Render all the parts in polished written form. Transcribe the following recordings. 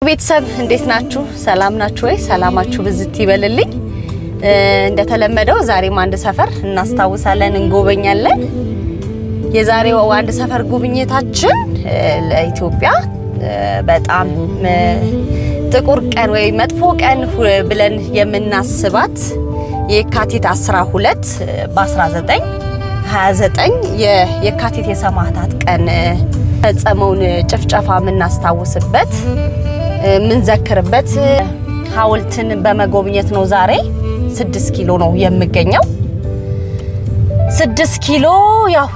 ቤተሰብ እንዴት ናችሁ? ሰላም ናችሁ ወይ? ሰላማችሁ ብዝት ይበልልኝ። እንደተለመደው ዛሬም አንድ ሰፈር እናስታውሳለን፣ እንጎበኛለን። የዛሬው አንድ ሰፈር ጉብኝታችን ለኢትዮጵያ በጣም ጥቁር ቀን ወይ መጥፎ ቀን ብለን የምናስባት የካቲት 12 በ1929 የካቲት የሰማዕታት ቀን ፈጸመውን ጭፍጨፋ የምናስታውስበት፣ የምንዘክርበት ሐውልትን በመጎብኘት ነው። ዛሬ 6 ኪሎ ነው የምገኘው። 6 ኪሎ ያው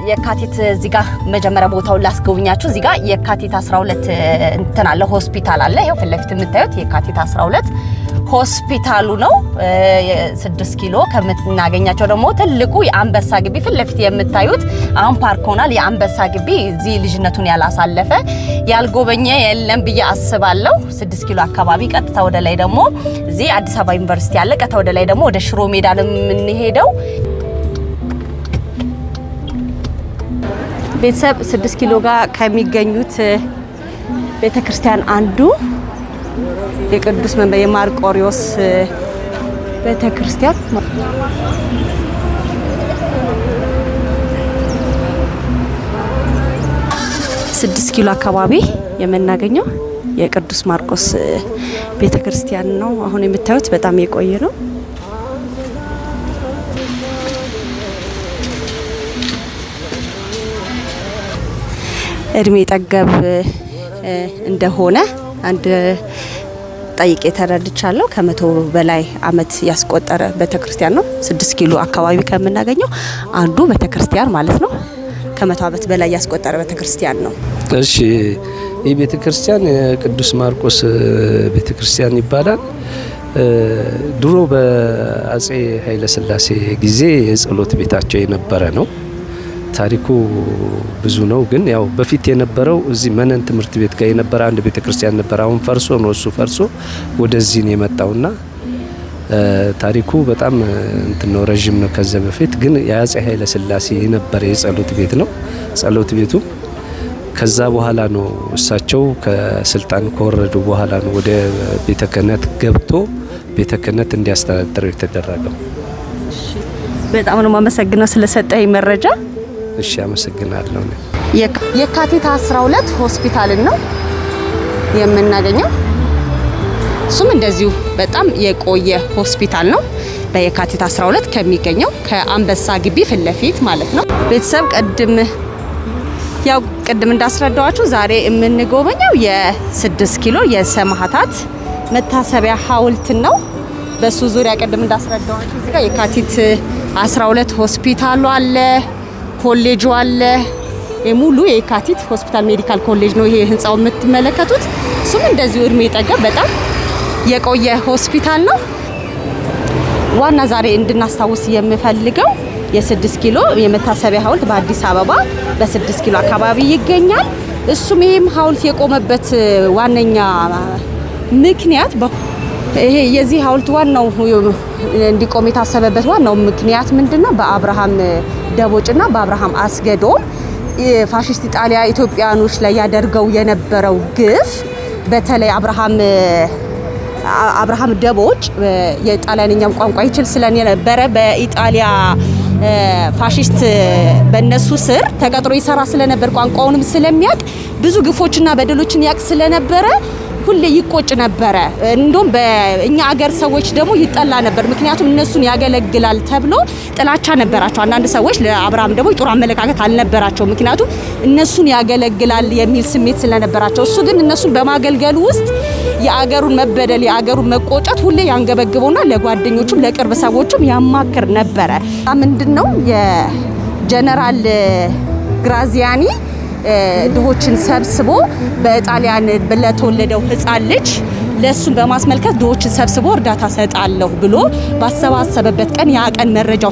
የካቲት እዚህ ጋር መጀመሪያ ቦታውን ላስጎብኛችሁ። እዚህ ጋር የካቲት 12 እንትን አለ፣ ሆስፒታል አለ። ይኸው ፊት ለፊት የምታዩት የካቲት 12 ሆስፒታሉ ነው። 6 ኪሎ ከምናገኛቸው ደግሞ ትልቁ የአንበሳ ግቢ ፊት ለፊት የምታዩት አሁን ፓርክ ሆኗል። የአንበሳ ግቢ እዚህ ልጅነቱን ያላሳለፈ፣ ያልጎበኘ የለም ብዬ አስባለሁ። 6 ኪሎ አካባቢ ቀጥታ ወደ ላይ ደግሞ እዚህ አዲስ አበባ ዩኒቨርሲቲ አለ። ቀጥታ ወደ ላይ ደግሞ ወደ ሽሮ ሜዳ ነው የምንሄደው። ቤተሰብ፣ 6 ኪሎ ጋር ከሚገኙት ቤተ ክርስቲያን አንዱ የቅዱስ መንበር የማርቆሪዎስ ቤተ ክርስቲያን። 6 ኪሎ አካባቢ የምናገኘው የቅዱስ ማርቆስ ቤተ ክርስቲያን ነው። አሁን የምታዩት በጣም የቆየ ነው። እድሜ ጠገብ እንደሆነ አንድ ጠይቄ ተረድቻለሁ። ከ100 በላይ አመት ያስቆጠረ ቤተክርስቲያን ነው። 6 ኪሎ አካባቢ ከምናገኘው አንዱ ቤተክርስቲያን ማለት ነው። ከ100 አመት በላይ ያስቆጠረ ቤተክርስቲያን ነው። እሺ፣ ይህ ቤተክርስቲያን የቅዱስ ማርቆስ ቤተክርስቲያን ይባላል። ድሮ በአጼ ኃይለ ሥላሴ ጊዜ የጸሎት ቤታቸው የነበረ ነው። ታሪኩ ብዙ ነው። ግን ያው በፊት የነበረው እዚህ መነን ትምህርት ቤት ጋር የነበረ አንድ ቤተክርስቲያን ነበር። አሁን ፈርሶ ነው፣ እሱ ፈርሶ ወደዚህ ነው የመጣውና ታሪኩ በጣም እንትን ነው፣ ረዥም ነው። ከዚያ በፊት ግን የአጼ ኃይለ ሥላሴ የነበረ የጸሎት ቤት ነው። ጸሎት ቤቱ ከዛ በኋላ ነው፣ እሳቸው ከስልጣን ከወረዱ በኋላ ነው ወደ ቤተ ክህነት ገብቶ ቤተ ክህነት እንዲያስተዳድረው የተደረገው። በጣም ነው የማመሰግነው ስለሰጠኝ መረጃ። እሺ፣ አመሰግናለሁ። የካቲት 12 ሆስፒታልን ነው የምናገኘው። እሱም እንደዚሁ በጣም የቆየ ሆስፒታል ነው። በየካቲት 12 ከሚገኘው ከአንበሳ ግቢ ፊት ለፊት ማለት ነው። ቤተሰብ፣ ያው ቅድም እንዳስረዳኋችሁ ዛሬ የምንጎበኘው የ6 ኪሎ የሰማዕታት መታሰቢያ ሐውልትን ነው። በሱ ዙሪያ ቅድም እንዳስረዳኋችሁ እዚህ ጋር የካቲት 12 ሆስፒታሉ አለ፣ ኮሌጁ አለ። ሙሉ የካቲት ሆስፒታል medical college ነው ይሄ ህንፃው የምትመለከቱት። እሱም እንደዚሁ እድሜ ጠገብ በጣም የቆየ ሆስፒታል ነው። ዋና ዛሬ እንድናስታውስ የምፈልገው የ6 ኪሎ የመታሰቢያ ሐውልት በአዲስ አበባ በ6 ኪሎ አካባቢ ይገኛል። እሱም ይህም ሐውልት የቆመበት ዋነኛ ምክንያት፣ ይሄ የዚህ ሐውልት ዋናው እንዲቆም የታሰበበት ዋናው ምክንያት ምንድነው? በአብርሃም ደቦጭና በአብርሃም አስገዶም ፋሽስት ኢጣሊያ ኢትዮጵያኖች ላይ ያደርገው የነበረው ግፍ፣ በተለይ አብርሃም ደቦጭ የጣሊያንኛም ቋንቋ ይችል ስለነበረ፣ በኢጣሊያ ፋሽስት በእነሱ ስር ተቀጥሮ ይሰራ ስለነበር፣ ቋንቋውንም ስለሚያውቅ፣ ብዙ ግፎችና በደሎችን ያውቅ ስለነበረ ሁሌ ይቆጭ ነበረ። እንደውም በእኛ አገር ሰዎች ደግሞ ይጠላ ነበር። ምክንያቱም እነሱን ያገለግላል ተብሎ ጥላቻ ነበራቸው። አንዳንድ ሰዎች ለአብርሃም ደቦጭ ጥሩ አመለካከት አልነበራቸው። ምክንያቱም እነሱን ያገለግላል የሚል ስሜት ስለነበራቸው። እሱ ግን እነሱን በማገልገሉ ውስጥ የአገሩን መበደል፣ የአገሩን መቆጨት ሁሌ ያንገበግበውና ለጓደኞቹም ለቅርብ ሰዎቹም ያማክር ነበረ። ምንድን ነው፣ የጀነራል ግራዚያኒ ድሆችን ሰብስቦ በጣሊያን ለተወለደው ሕፃን ልጅ ለእሱን በማስመልከት ድሆችን ሰብስቦ እርዳታ ሰጣለሁ ብሎ ባሰባሰበበት ቀን ያ ቀን መረጃው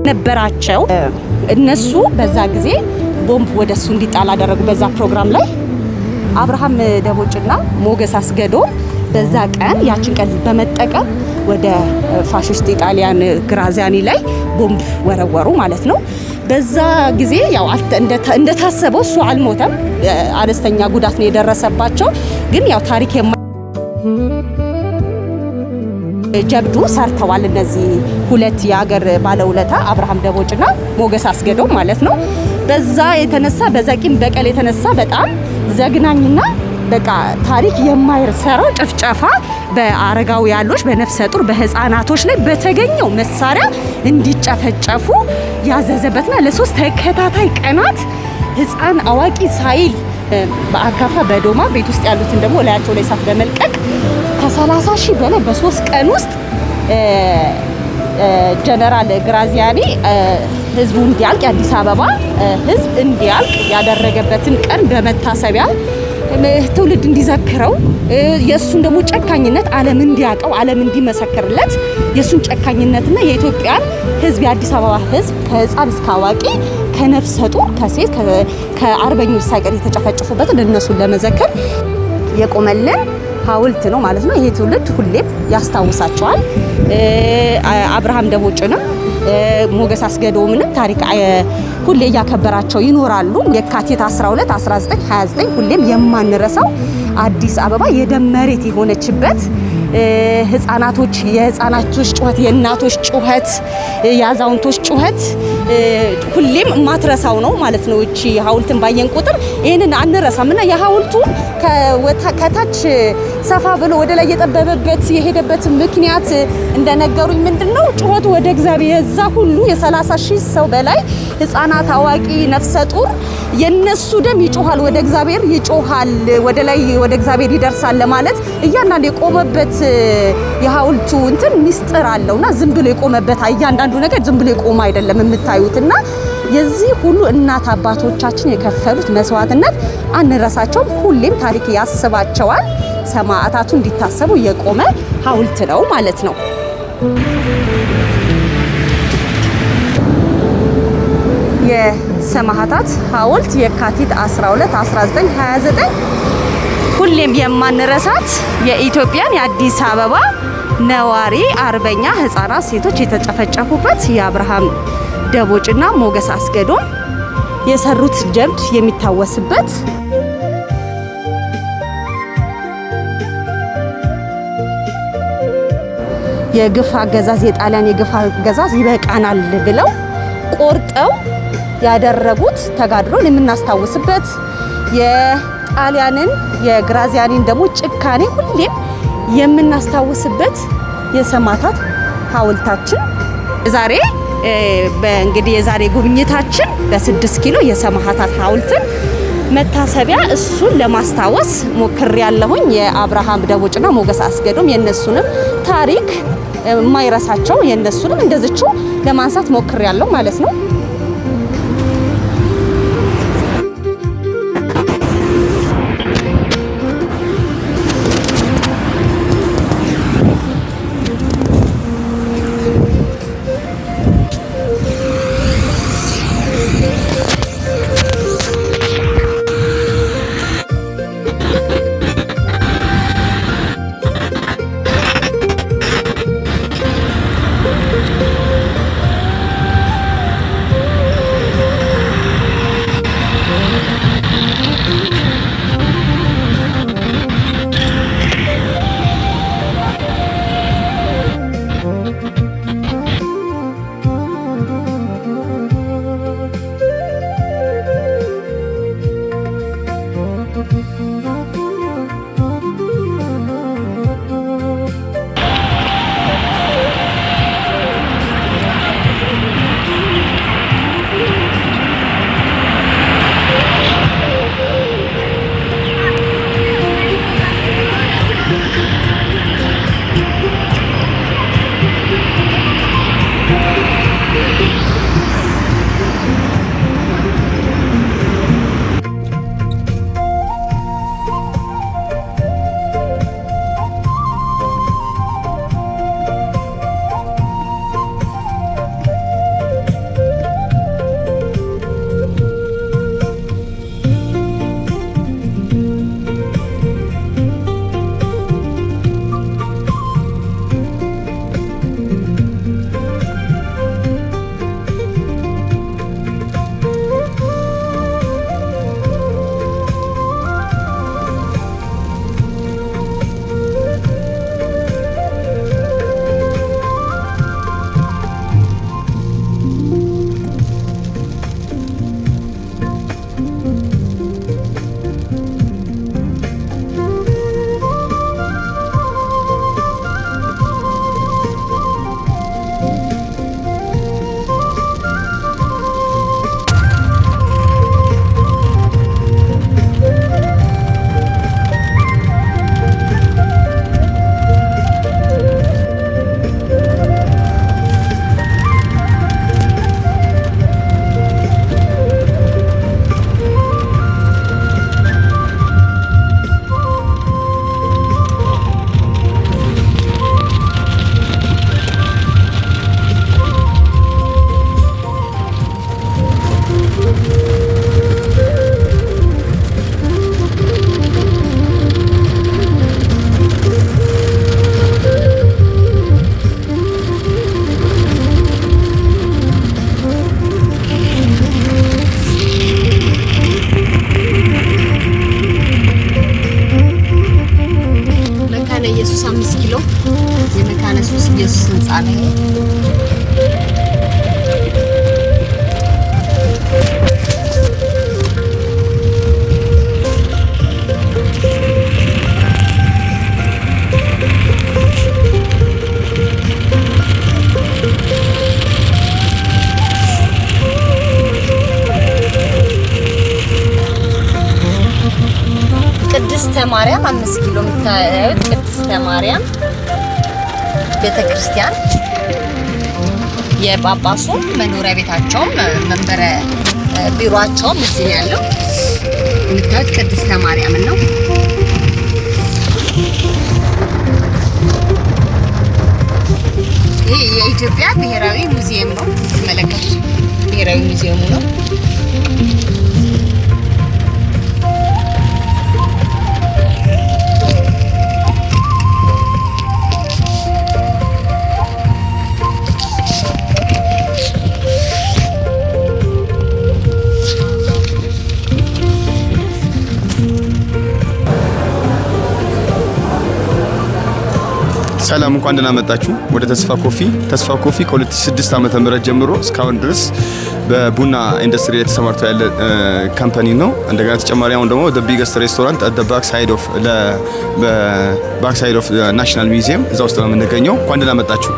ስለነበራቸው እነሱ በዛ ጊዜ ቦምብ ወደ እሱ እንዲጣል አደረጉ። በዛ ፕሮግራም ላይ አብርሃም ደቦጭና ሞገስ አስገዶም በዛ ቀን ያችን ቀን በመጠቀም ወደ ፋሽስት ኢጣሊያን ግራዚያኒ ላይ ቦምብ ወረወሩ ማለት ነው። በዛ ጊዜ ያው እንደታሰበው እሱ አልሞተም፣ አነስተኛ ጉዳት ነው የደረሰባቸው። ግን ያው ታሪክ ጀብዱ ሰርተዋል። እነዚህ ሁለት የሀገር ባለውለታ አብርሃም ደቦጭና ሞገስ አስገዶም ማለት ነው። በዛ የተነሳ በዛ ቂም በቀል የተነሳ በጣም ዘግናኝና በቃ ታሪክ የማይሰራው ጭፍጨፋ በአረጋውያኖች፣ በነፍሰ ጡር፣ በህፃናቶች ላይ በተገኘው መሳሪያ እንዲጨፈጨፉ ያዘዘበትና ለሶስት ተከታታይ ቀናት ህፃን አዋቂ ሳይል በአካፋ በዶማ ቤት ውስጥ ያሉትን ደግሞ ላያቸው ላይ እሳት በመልቀቅ ከ30 ሺህ በላይ በሶስት ቀን ውስጥ ጀነራል ግራዚያኒ ህዝቡ እንዲያልቅ፣ የአዲስ አበባ ህዝብ እንዲያልቅ ያደረገበትን ቀን በመታሰቢያ ትውልድ እንዲዘክረው፣ የእሱን ደግሞ ጨካኝነት ዓለም እንዲያውቀው፣ ዓለም እንዲመሰክርለት፣ የእሱን ጨካኝነትና የኢትዮጵያን ህዝብ፣ የአዲስ አበባ ህዝብ ከህፃን እስከ አዋቂ፣ ከነፍሰ ጡር፣ ከሴት፣ ከአርበኞች ሳይቀር የተጨፈጨፉበትን እነሱን ለመዘከር የቆመልን ሐውልት ነው ማለት ነው። ይሄ ትውልድ ሁሌም ያስታውሳቸዋል። አብርሃም ደቦጭንም ሞገስ አስገዶምንም ታሪክ ሁሌ እያከበራቸው ይኖራሉ። የካቲት 12 1929 ሁሌም የማንረሳው አዲስ አበባ የደም መሬት የሆነችበት፣ ህፃናቶች የህፃናቶች ጩኸት፣ የእናቶች ጩኸት፣ የአዛውንቶች ጩኸት ሁሌም የማትረሳው ነው ማለት ነው። እቺ ሐውልትን ባየን ቁጥር ይህንን አንረሳም እና የሐውልቱ ከታች ሰፋ ብሎ ወደ ላይ የጠበበበት የሄደበት ምክንያት እንደነገሩኝ ምንድነው፣ ጩኸቱ ወደ እግዚአብሔር የዛ ሁሉ የ30 ሺህ ሰው በላይ ህፃናት፣ አዋቂ፣ ነፍሰ ጡር የነሱ ደም ይጮሃል፣ ወደ እግዚአብሔር ይጮሃል፣ ወደ ላይ ወደ እግዚአብሔር ይደርሳል ለማለት እያንዳንዱ የቆመበት የሐውልቱ እንትን ሚስጥር አለውና ዝም ብሎ የቆመበት እያንዳንዱ ነገር ዝም ብሎ የቆመ አይደለም የምታዩትና የዚህ ሁሉ እናት አባቶቻችን የከፈሉት መስዋዕትነት አንረሳቸውም። ሁሌም ታሪክ ያስባቸዋል። ሰማዕታቱ እንዲታሰቡ የቆመ ሐውልት ነው ማለት ነው። የሰማዕታት ሐውልት የካቲት 12 1929 ሁሌም የማንረሳት የኢትዮጵያን የአዲስ አበባ ነዋሪ አርበኛ ህፃናት፣ ሴቶች የተጨፈጨፉበት የአብርሃም ደቦጭና ሞገስ አስገዶም የሰሩት ጀብድ የሚታወስበት የግፍ አገዛዝ፣ የጣሊያን የግፍ አገዛዝ ይበቃናል ብለው ቆርጠው ያደረጉት ተጋድሎን የምናስታውስበት፣ የጣሊያንን የግራዚያኒን ደግሞ ጭካኔ ሁሌም የምናስታውስበት የሰማዕታት ሐውልታችን። ዛሬ እንግዲህ የዛሬ ጉብኝታችን በ6 ኪሎ የሰማዕታት ሐውልትን መታሰቢያ እሱን ለማስታወስ ሞክሬያለሁኝ። የአብርሃም ደቦጭና ሞገስ አስገዶም የነሱንም ታሪክ የማይረሳቸው የነሱንም እንደዚቹ ለማንሳት ሞክሬያለሁ ማለት ነው። ቅድስተ ማርያም 5 ኪሎ የምታዩት ቅድስተ ማርያም ቤተክርስቲያን የጳጳሱ መኖሪያ ቤታቸውም መንበረ ቢሮአቸውም እዚህ ነው ያለው። የምታዩት ቅድስተ ማርያምን ነው። ይሄ የኢትዮጵያ ብሔራዊ ሙዚየም ነው። የምትመለከቱት ብሔራዊ ሙዚየሙ ነው። ሰላም፣ እንኳን ደህና መጣችሁ ወደ ተስፋ ኮፊ። ተስፋ ኮፊ ከ2006 ዓ.ም ጀምሮ እስካሁን ድረስ በቡና ኢንዱስትሪ ላይ ተሰማርቶ ያለ company ነው። እንደገና ተጨማሪ አሁን ደግሞ the biggest restaurant at the back side of National Museum እዛ ውስጥ ነው የምንገኘው። እንኳን ደህና መጣችሁ።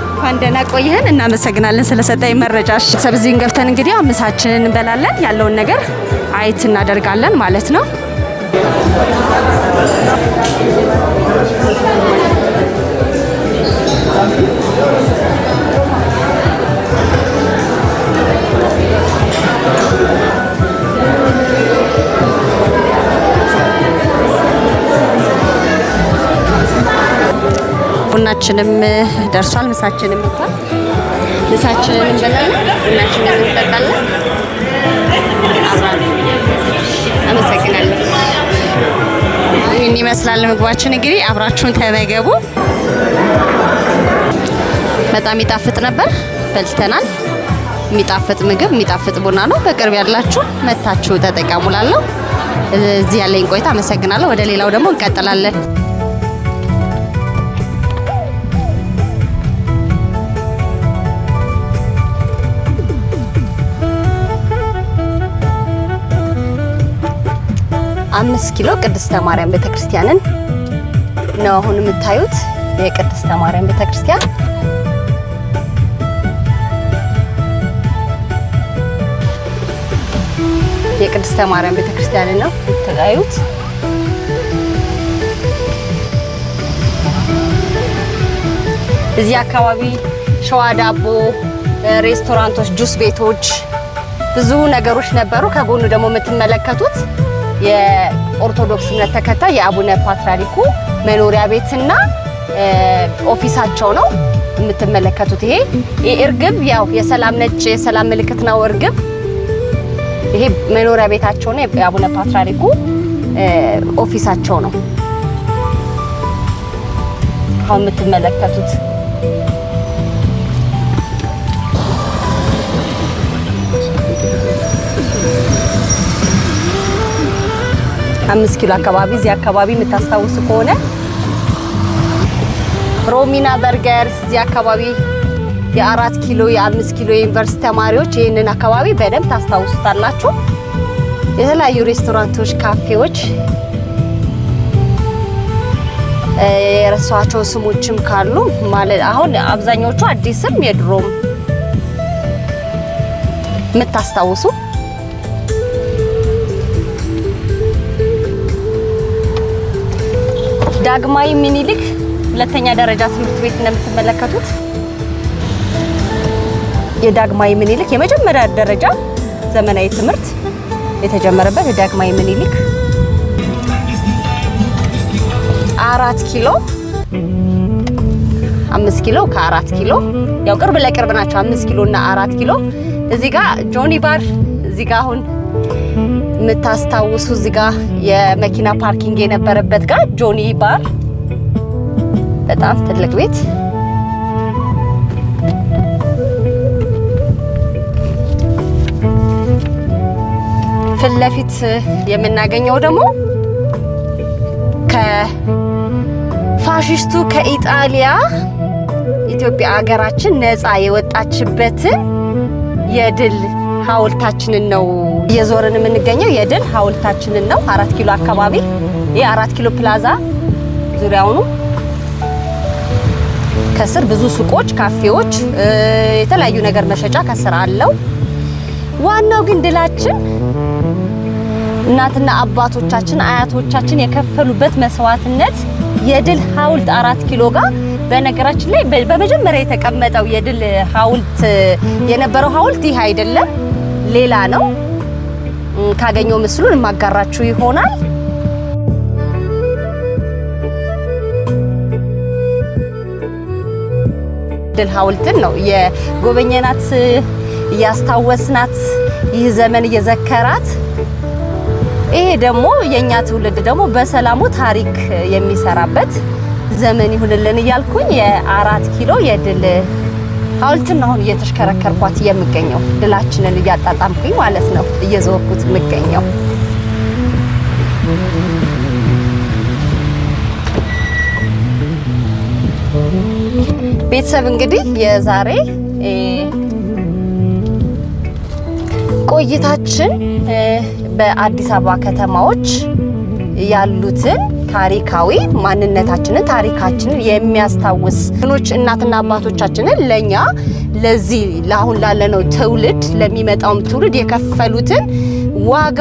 እንኳን ደህና ቆየህን። እናመሰግናለን ስለሰጠኝ መረጃ። ሰብዚህን ገብተን እንግዲህ ምሳችንን እንበላለን፣ ያለውን ነገር አየት እናደርጋለን ማለት ነው። ቡናችንም ደርሷል። ምሳችንም መጥቷል። ምሳችንን እንበላለን፣ ቡናችንን እንጠጣለን። አመሰግናለሁ። ይህን ይመስላል ምግባችን። እንግዲህ አብራችሁን ተመገቡ። በጣም ይጣፍጥ ነበር። በልተናል። የሚጣፍጥ ምግብ፣ የሚጣፍጥ ቡና ነው። በቅርብ ያላችሁ መጥታችሁ ተጠቀሙ እላለሁ። እዚህ ያለኝ ቆይታ አመሰግናለሁ። ወደ ሌላው ደግሞ እንቀጥላለን። 5 ኪሎ ቅድስተ ማርያም ቤተክርስቲያንን ነው አሁን የምታዩት። የቅድስተ ማርያም ቤተክርስቲያን የቅድስተ ማርያም ቤተክርስቲያንን ነው የምታዩት። እዚህ አካባቢ ሸዋ ዳቦ፣ ሬስቶራንቶች፣ ጁስ ቤቶች፣ ብዙ ነገሮች ነበሩ። ከጎኑ ደግሞ የምትመለከቱት የኦርቶዶክስ እምነት ተከታይ የአቡነ ፓትርያርኩ መኖሪያ ቤትና office ኣቸው ነው የምትመለከቱት። ይሄ እርግብ ያው የሰላም ነጭ የሰላም ምልክት ነው እርግብ። ይሄ መኖሪያ ቤታቸው ነው፣ የአቡነ ፓትርያርኩ office ኣቸው ነው አሁን የምትመለከቱት። 5 ኪሎ አካባቢ እዚህ አካባቢ የምታስታውሱ ከሆነ ሮሚና በርገር እዚህ አካባቢ የ4 ኪሎ የ5 ኪሎ የዩኒቨርሲቲ ተማሪዎች ይህንን አካባቢ በደንብ ታስታውሱታላችሁ። የተለያዩ ሬስቶራንቶች፣ ካፌዎች የረሷቸው ስሞችም ካሉ ማለት አሁን አብዛኛዎቹ አዲስም የድሮም የምታስታውሱ። ዳግማዊ ምኒልክ ሁለተኛ ደረጃ ትምህርት ቤት እንደምትመለከቱት የዳግማዊ ምኒልክ የመጀመሪያ ደረጃ ዘመናዊ ትምህርት የተጀመረበት የዳግማዊ ምኒልክ 4 ኪሎ፣ 5 ኪሎ ከ4 ኪሎ ያው ቅርብ ለቅርብ ናቸው። 5 ኪሎ እና 4 ኪሎ። እዚህ ጋር ጆኒ ባር እዚህ ጋር አሁን የምታስታውሱ እዚህ ጋር የመኪና parking የነበረበት ጋር ጆኒ ባር በጣም ትልቅ ቤት። ፊት ለፊት የምናገኘው ደግሞ ከፋሽስቱ ከኢጣሊያ ኢትዮጵያ ሀገራችን ነፃ የወጣችበትን የድል ሐውልታችንን ነው እየዞርን የምንገኘው። የድል ሐውልታችንን ነው 4 ኪሎ አካባቢ። ይህ 4 ኪሎ ፕላዛ ዙሪያውኑ ከስር ብዙ ሱቆች፣ ካፌዎች፣ የተለያዩ ነገር መሸጫ ከስር አለው። ዋናው ግን ድላችን እናትና አባቶቻችን አያቶቻችን የከፈሉበት መስዋዕትነት የድል ሐውልት 4 ኪሎ ጋር። በነገራችን ላይ በመጀመሪያ የተቀመጠው የድል ሐውልት የነበረው ሐውልት ይህ አይደለም፣ ሌላ ነው። ካገኘው ምስሉን የማጋራችሁ ይሆናል። ድል ሐውልትን ነው የጎበኘናት፣ እያስታወስናት፣ ይህ ዘመን እየዘከራት፣ ይሄ ደግሞ የኛ ትውልድ ደግሞ በሰላሙ ታሪክ የሚሰራበት ዘመን ይሁንልን እያልኩኝ የ4 ኪሎ የድል ሐውልትን አሁን እየተሽከረከርኳት የምገኘው፣ ድላችንን እያጣጣምኩኝ ማለት ነው እየዞርኩት የምገኘው። ቤተሰብ፣ እንግዲህ የዛሬ ቆይታችን በአዲስ አበባ ከተማዎች ያሉትን ታሪካዊ ማንነታችንን፣ ታሪካችንን የሚያስታውስ ኖች እናትና አባቶቻችንን ለኛ ለዚህ ለአሁን ላለነው ትውልድ፣ ለሚመጣውም ትውልድ የከፈሉትን ዋጋ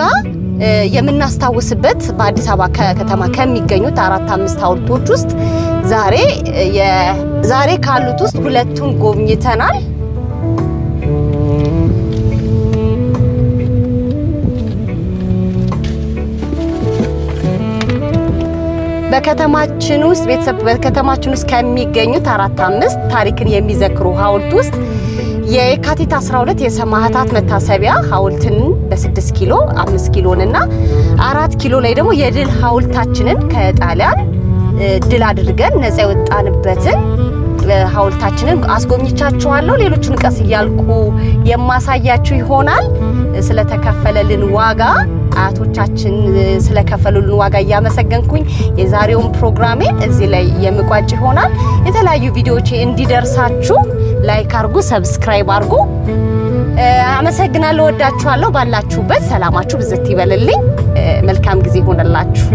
የምናስታውስበት በአዲስ አበባ ከተማ ከሚገኙት አራት አምስት ሐውልቶች ውስጥ ዛሬ ካሉት ውስጥ ሁለቱን ጎብኝተናል። በከተማችን ውስጥ ቤተሰብ፣ በከተማችን ውስጥ ከሚገኙት አራት አምስት ታሪክን የሚዘክሩ ሐውልት ውስጥ የካቲት 12 የሰማዕታት መታሰቢያ ሐውልትን በ6 ኪሎ፣ 5 ኪሎን እና 4 ኪሎ ላይ ደግሞ የድል ሐውልታችንን ከጣሊያን ድል አድርገን ነፃ የወጣንበትን ሐውልታችንን አስጎብኝቻችኋለሁ። ሌሎቹን ቀስ እያልኩ የማሳያችሁ ይሆናል። ስለተከፈለልን ዋጋ፣ አያቶቻችን ስለከፈሉልን ዋጋ እያመሰገንኩኝ የዛሬውን ፕሮግራሜ እዚህ ላይ የምቋጭ ይሆናል። የተለያዩ ቪዲዮዎች እንዲደርሳችሁ like አርጉ፣ subscribe አርጉ። አመሰግናለሁ። ወዳችኋለሁ። ባላችሁበት ሰላማችሁ ብዝት ይበልልኝ። መልካም ጊዜ ይሆንላችሁ።